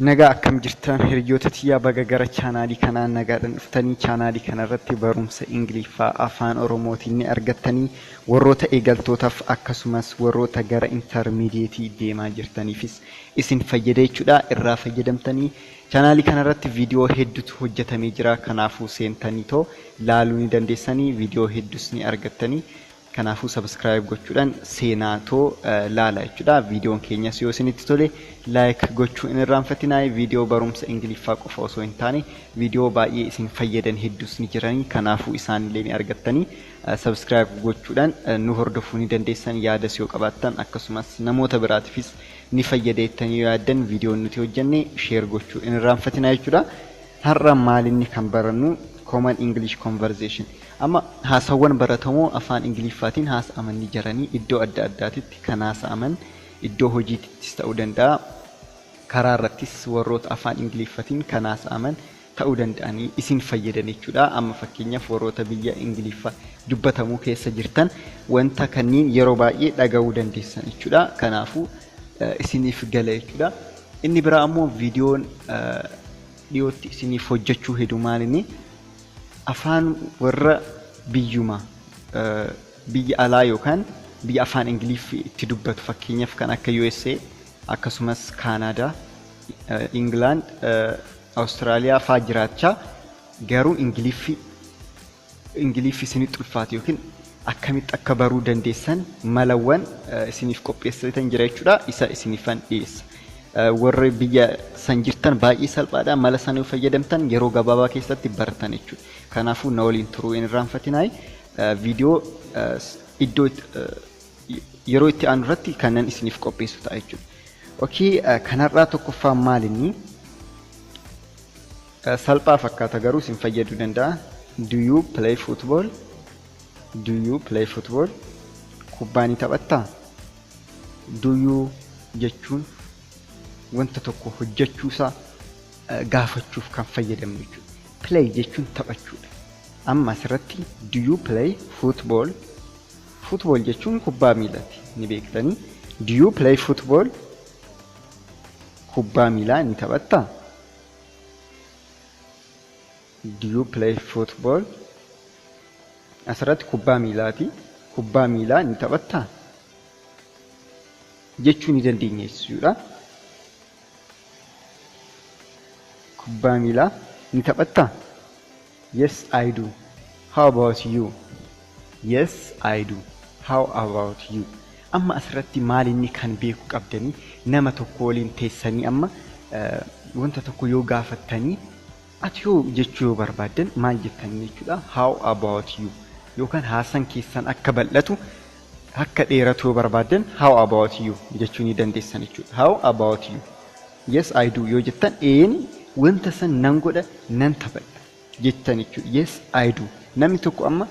Nagaa akkam jirtan hiriyoota tiyyaa baga gara chaanaalii kanaa nagaadhaan dhuftanii chaanaalii kanarratti barumsa Ingiliffaa afaan Oromootiin ni argattanii warroota eegaltootaaf akkasumas warroota gara intarmiidiyeetii deemaa jirtaniifis isin fayyada jechuudha irraa fayyadamtanii chaanaalii kanarratti viidiyoo hedduutu hojjetamee jira kanaafuu seentanii too laaluu ni dandeessanii viidiyoo hedduus ni argattanii. Kanaafuu subscribe gochuudhaan seenaa too laala jechuudha. Viidiyoon keenyas yoo isinitti tole like gochuu hin irraanfatinaa. Viidiyoo barumsa Ingiliffaa qofa osoo hin taane viidiyoo baay'ee isin fayyadan hedduus ni jiranii. Kanaafuu isaanillee ni argattanii subscribe gochuudhaan nu hordofuu ni dandeessan. Yaadas yoo qabaattan akkasumas namoota biraatiifis ni fayyada jettanii yoo yaaddan viidiyoon nuti hojjenne share gochuu hin irraanfatinaa jechuudha. Har'a maalinni kan barannu Common English Conversation. Amma haasawwan baratamoo afaan Ingiliffaatiin haasa'aman ni jiranii iddoo adda addaatitti kan haasa'aman iddoo hojiittis ta'uu danda'a. Karaa irrattis warroota afaan Ingiliffaatiin kan haasa'aman ta'uu danda'anii isin fayyadan jechuudha. Amma fakkeenyaaf warroota biyya Ingiliffaa dubbatamuu keessa jirtan wanta kanneen yeroo baay'ee dhaga'uu dandeessan jechuudha. Kanaafuu isiniif gala jechuudha. Inni biraa ammoo viidiyoon dhiyootti isiniif hojjechuu hedu maalinni afaan warra biyyuma biyya alaa yookaan biyya afaan Ingiliffii itti dubbatu fakkeenyaaf kan akka USA akkasumas Kaanaadaa, Ingilaand, Awustiraaliyaa fa'aa jiraachaa garuu Ingiliffii isinitti ulfaate yookiin akkamitti akka baruu dandeessan malawwan isiniif qopheessitan jira jechuudha. Isa isiniifan dhiyeessa. Warri biyya san jirtan baay'ee salphaadha. Mala sana yoo fayyadamtan yeroo gabaabaa keessatti baratan jechuudha. Kanaafuu na waliin turuu hin irraanfatinaa. Viidiyoo iddoo yeroo itti aanu irratti kanan isiniif qopheessu ta'a jechuudha. Okay, kanarraa tokkoffaan maalinni salphaa fakkaata garuu isin fayyaduu danda'a. Do you play football? Do you play football? Kubbaa ni taphattaa? Do you jechuun wanta tokko hojjechuusaa gaafachuuf kan fayyadamnu jechuudha. Play jechuun taphachuudha. Amma asirratti do you play football? Football jechuun kubbaa miilaati ni beektanii. Do you play football? Kubbaa miilaa ni taphattaa? Do you play football? Asirratti kubbaa miilaati. Kubbaa miilaa ni taphattaa? Jechuu ni dandeenya jechuudha. Kubbaa miilaa ni taphattaa? Yes, I do. How about you? Yes, I do. How about you? Amma asirratti maalinni kan beeku qabdanii nama tokko waliin teessanii amma wanta tokko yoo gaafattanii ati yoo jechuu yoo barbaaddan maal jettanii jechuudha. How about you? Yookaan haasan keessan akka bal'atu akka dheeratu yoo barbaaddan how about you jechuu ni dandeessan jechuudha. How about you? Yes, I do yoo jettan een wanta san nan godha nan taphadha jettan jechuudha. Yes, I do. Namni tokko amma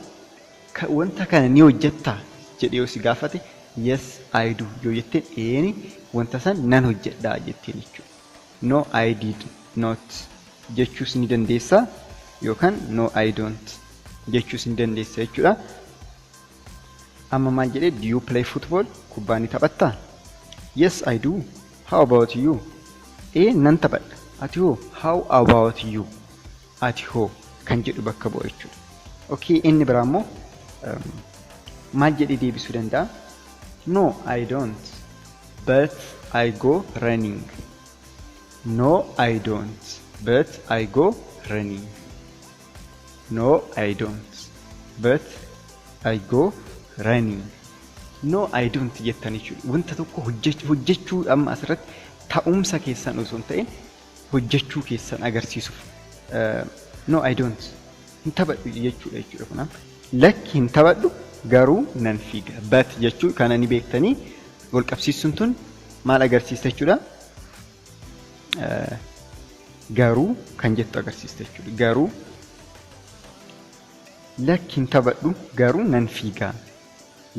wanta kana ni hojjettaa jedhee yoo si gaafate yes, I do yoo jetteen een wanta san nan hojjedhaa jetteen jechuudha. No, I did not jechuus ni dandeessa yookaan no, I don't jechuus ni dandeessa jechuudha. Amma maal jedhee do you play football? Kubbaa ni taphattaa? Yes, I do. How about you? Ee nan taphadha. Ati hoo? How about you? Ati hoo kan jedhu bakka bu'a jechuudha. Okay, inni biraa immoo maal jedhee deebisuu danda'a? No, I don't. But I go running. No, I don't. But I go running. No, I don't. But I go running. No, I don't jettan jechuudha. Wanta tokko hojjechuu amma asirratti ta'umsa keessan osoo hin ta'in hojjechuu keessan agarsiisuuf. No, I don't. Hin taphadhu jechuudha jechuudha kanaaf. Lakki hin taphadhu garuu nan fiiga. But jechuu kana ni beektanii wal qabsiisuun tun maal agarsiista jechuudha? Garuu kan jettu agarsiista jechuudha. Garuu lakki hin taphadhu garuu nan fiiga.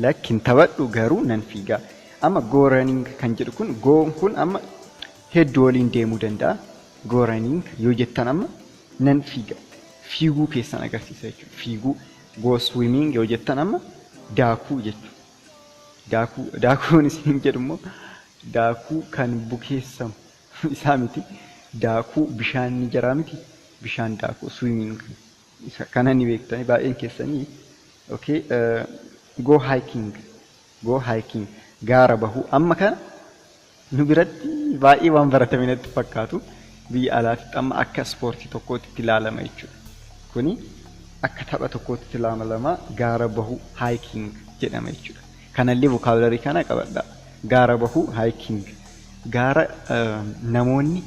Lakki hin taphadhu garuu nan fiiga. Amma go running kan jedhu kun goon kun amma hedduu waliin deemuu danda'a. Go running yoo jettan amma nan fiiga. Fiiguu keessan agarsiisa jechuudha. Fiiguu go swimming yoo jettan amma daakuu jechuudha. Daakuun isin jedhu immoo daakuu kan bukeessamu isaa miti. Daakuu bishaan ni jira miti? Bishaan daakuu, swimming. Isa kana ni beektanii baay'een keessanii. Okay, go hiking. Go hiking. Gaara bahuu. Amma kana nu biratti baay'ee waan baratame natti fakkaatu. Biyya alaatti amma akka ispoortii tokkootti ilaalama jechuudha. Kuni akka tapha tokkootti ilaalama, gaara bahuu, hiking jedhama jechuudha. Kanallee vocabulary kana qabadha. Gaara bahuu, hiking. Gaara namoonni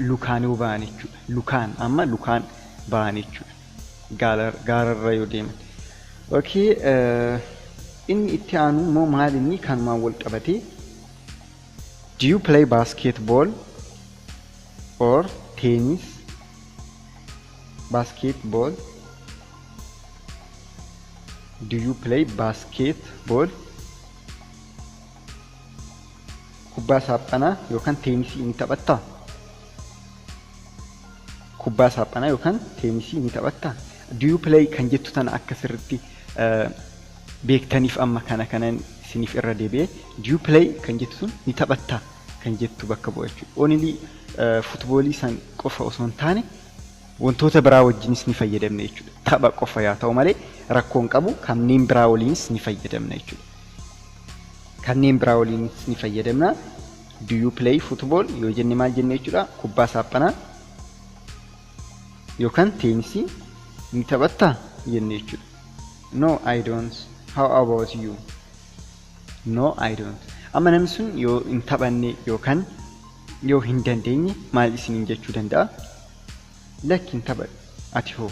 lukaan yoo ba'an jechuudha. Lukaan, amma lukaan ba'an jechuudha. Gaararra yoo deeman. Okay, inni itti aanu immoo maal inni kanumaan wal qabatee? Do you play basketball or tennis? Basketball. Do you play basketball? Kubbaa saaphanaa yookaan teenisii ni taphattaa? Kubbaa saaphanaa yookaan teenisii ni taphattaa? Do you play kan jettu tana akka sirriitti beektaniif amma kana kanan isiniif irra deebi'ee, do you play kan jettu sun ni taphattaa kan jettu bakka bu'a jechuudha. Only footballii san qofa osoo hin taane wantoota biraa wajjinis ni fayyadamna jechuudha. Tapha qofa yaa ta'u malee rakkoo hin qabu, kanneen biraa waliinis ni fayyadamna jechuudha. Kanneen biraa waliinis ni fayyadamna. Do you play football yoo jenne maal jenne jechuudha? Kubbaa saaphanaa yookaan teenisii ni taphattaa jenne jechuudha. No, I don't. How about you? No, I don't. Amma namni sun yoo hin taphanne yookaan yoo hin dandeenye maal isiniin jechuu danda'a? Lakki, hin taphadhu. Ati hoo?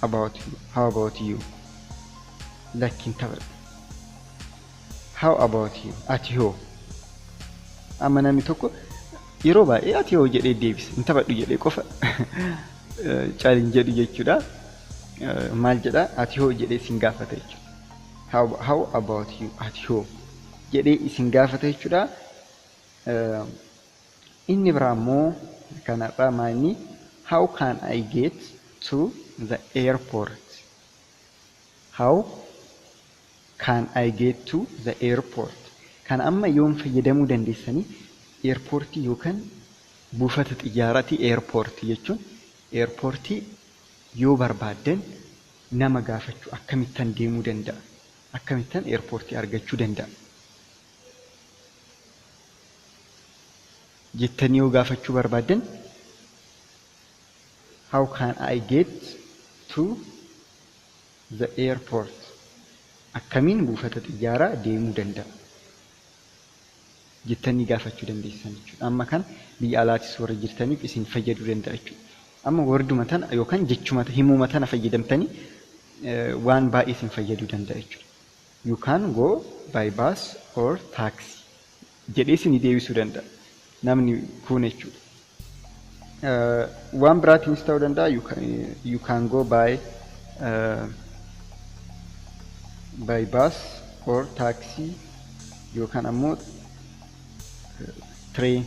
About you? How about you? Lakki, hin taphadhu. How about you? Ati hoo? Amma namni tokko yeroo baay'ee ati hoo jedhee deebisa. Hin taphadhu jedhee qofa caalin jedhu jechuudha. Maal jedha? Ati hoo jedhee isin gaafata jechuudha. How about you? Ati hoo jedhee isin gaafata jechuudha. Inni biraa immoo kanarraa maalni? How can I get to the airport? How can I get to the airport? Kana amma yoom fayyadamuu dandeessanii? Airportii yookaan buufata xiyyaaraati airportii jechuun. Airportii yoo barbaaddan nama gaafachuu, akkamittan deemuu danda'a? Akkamittan airportii argachuu danda'a? Jettanii yoo gaafachuu barbaaddan, how can I get to the airport? Akkamiin buufata xiyyaaraa deemuu danda'a? Jettanii gaafachuu dandeessan jechuudha. Amma kana biyya alaatis warra jirtaniif isin fayyaduu danda'a jechuudha. Amma worduma tana yookaan jechuma himuma tana fayyadamtanii waan baay'ee isin fayyaduu danda'a jechuudha. You can go by bus or taxi jedhee isin deebisuu danda'a namni kun jechuudha. Waan biraatiinis ta'uu danda'a. You can go by bus or taxi yookaan ammoo train,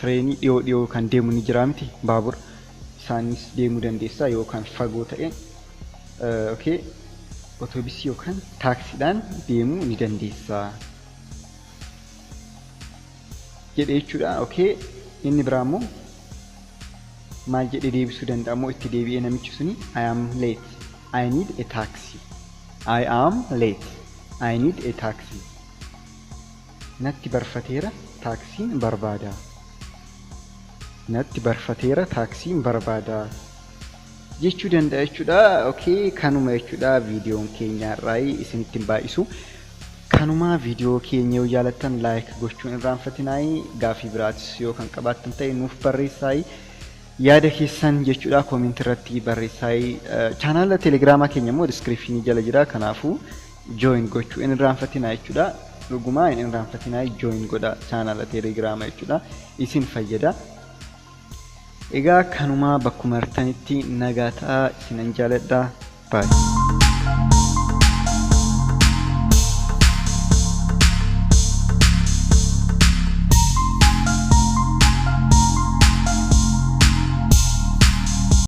trainii dhiyoo dhiyoo kan deemu ni jira miti, baabura isaanis deemuu dandeessa, yookaan fagoo ta'e, okay, otoobisii yookaan taaksiidhaan deemuu ni dandeessa jedhe jechuudha. Okay, inni biraa immoo maal jedhee deebisuu danda'a immoo itti deebi'ee namichi suni? I am late. I need a taxi. I am late. I need a taxi. Natti barfateera, taaksiin barbaada. Natti barfateera, taaksiin barbaada jechuu danda'a jechuudha. Okay, kanuma jechuudha viidiyoon keenya irraa, isinitti hin baay'isu. Kanuma, viidiyoo keenya yoo jaalattan like gochuun irraanfatinaayi. Gaafii biraatis yoo kan qabaattan ta'e nuuf barreessaayi. Yaada keessan jechuudha comment irratti barreessaayi. Chaanaala teelegiraamaa keenya immoo descriptionii jala jira. Kanaafuu join gochuu hin irraanfatinaa jechuudha. Dhugumaa hin irraanfatinaa, join godha chaanaala teelegiraamaa jechuudha. Isin fayyada. Egaa kanumaa, bakkuma artanitti nagaa ta'aa, isinan jaaladha. Baay'ee.